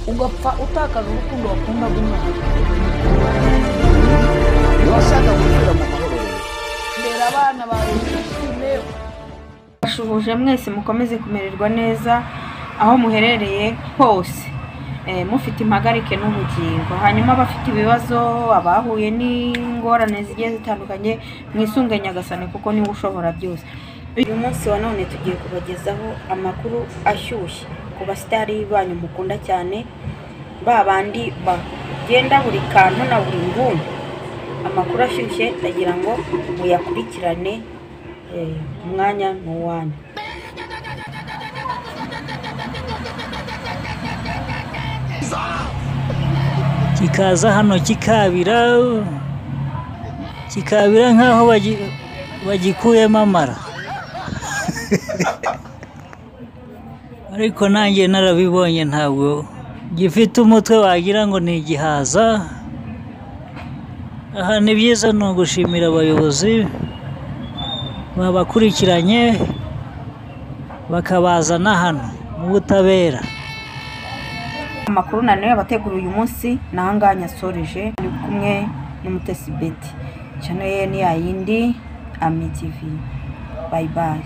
Ugapfa utakaje urukundo wakundaga umwana. Niba ashaka gupfira mu mahoro rero. Rera abana bawe wishime. Bashuhuje mwese, mukomeze kumererwa neza aho muherereye hose. Mufite impagarike n'ubugingo. Hanyuma abafite ibibazo, abahuye n'ingorane zigiye zitandukanye, mwisunge Nyagasani kuko niwe ushobora byose. Uyu munsi wa none tugiye kubagezaho amakuru ashyushye ku basitari banyu mukunda cyane, ba bandi bagenda buri kantu na buri nguni. Amakuru ashyushye ndagira ngo muyakurikirane, umwanya ni uwanyu. Kikaza hano kikabira kikabira nk'aho bagikuyemo amara, ariko nanjye narabibonye, ntabwo gifite umutwe wagira ngo ni igihaza. Aha ni byiza, ni ugushimira abayobozi babakurikiranye bakabazana hano mu butabera. Amakuru na nayo abategura uyu munsi ni ahangaha nyasoreje, ndi kumwe n'Umutesi Betty, channel ye ni yayindi Ami TV. Bye bye.